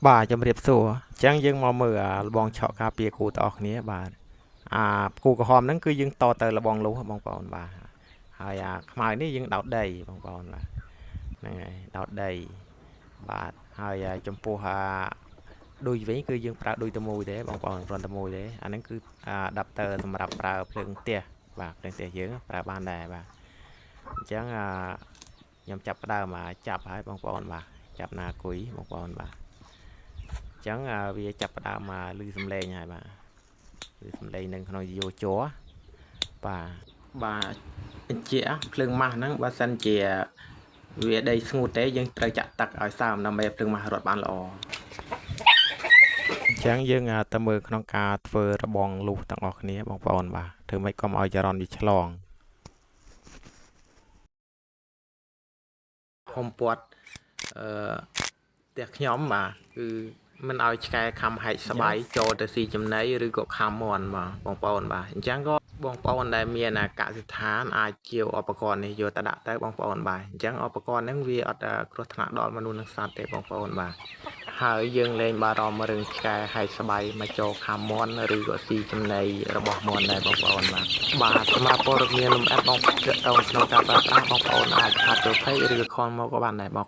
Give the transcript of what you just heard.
បាទជំរាបសួរអញ្ចឹងយើងមកមើលអាលបងឆក់ការពារគូទាំងអស់គ្នាបាទអាគូក្រហមហ្នឹងគឺយើងតទៅលបងលុះបងប្អូនបាទហើយអាខ្មៅនេះយើងដោតដីបងប្អូនបាទហ្នឹងហើយដោតដីបាទហើយចំពោះអាដូចវិញគឺយើងប្រើដូចតែមួយទេបងប្អូនគ្រាន់តែមួយទេអាហ្នឹងគឺអាដាប់ទ័រសម្រាប់ប្រើភ្លើងផ្ទះបាទភ្លើងផ្ទះយើងប្រើបានដែរបាទអញ្ចឹងអាខ្ញុំចាប់ផ្ដើមចាប់ហើយបងប្អូនបាទចាប់ណាគុយបងប្អូនបាទអញ្ចឹងវាចាប់ផ្ដើមមកលឺសំឡេងហើយបាទលឺសំឡេងនៅក្នុងយោជ័របាទបាទជាភ្លើងម៉ាស់ហ្នឹងបើសិនជាវាដីស្ងួតទេយើងត្រូវចាក់ទឹកឲ្យសើមដើម្បីឲ្យភ្លើងម៉ាស់រត់បានល្អអញ្ចឹងយើងទៅមើលក្នុងការធ្វើរបងលុះទាំងអស់គ្នាបងប្អូនបាទធ្វើម៉េចកុំឲ្យចរន្តវាឆ្លងហុំព័ទ្ធអឺផ្ទះខ្ញុំបាទគឺមិនឲ្យឆ្កែខំហែកស្បៃចូលទៅស៊ីចំណីឬក៏ខំមាន់បាទបងប្អូនបាទអញ្ចឹងក៏បងប្អូនដែលមានកសិដ្ឋានអាចជាវឧបករណ៍នេះយកទៅដាក់ទៅបងប្អូនបាទអញ្ចឹងឧបករណ៍ហ្នឹងវាអត់គ្រោះថ្នាក់ដល់មនុស្សនិងសត្វទេបងប្អូនបាទហើយយើងលែងបារម្ភរឿងឆ្កែហែកស្បៃមកចូលខំមាន់ឬក៏ស៊ីចំណីរបស់មាន់ដែរបងប្អូនបាទបាទសម្រាប់ព័ត៌មានលម្អិតបងទាក់ទងក្នុងការប្រើប្រាស់បងប្អូនអាចឆាតចូល page ឬក៏ call មកក៏បានដែរបង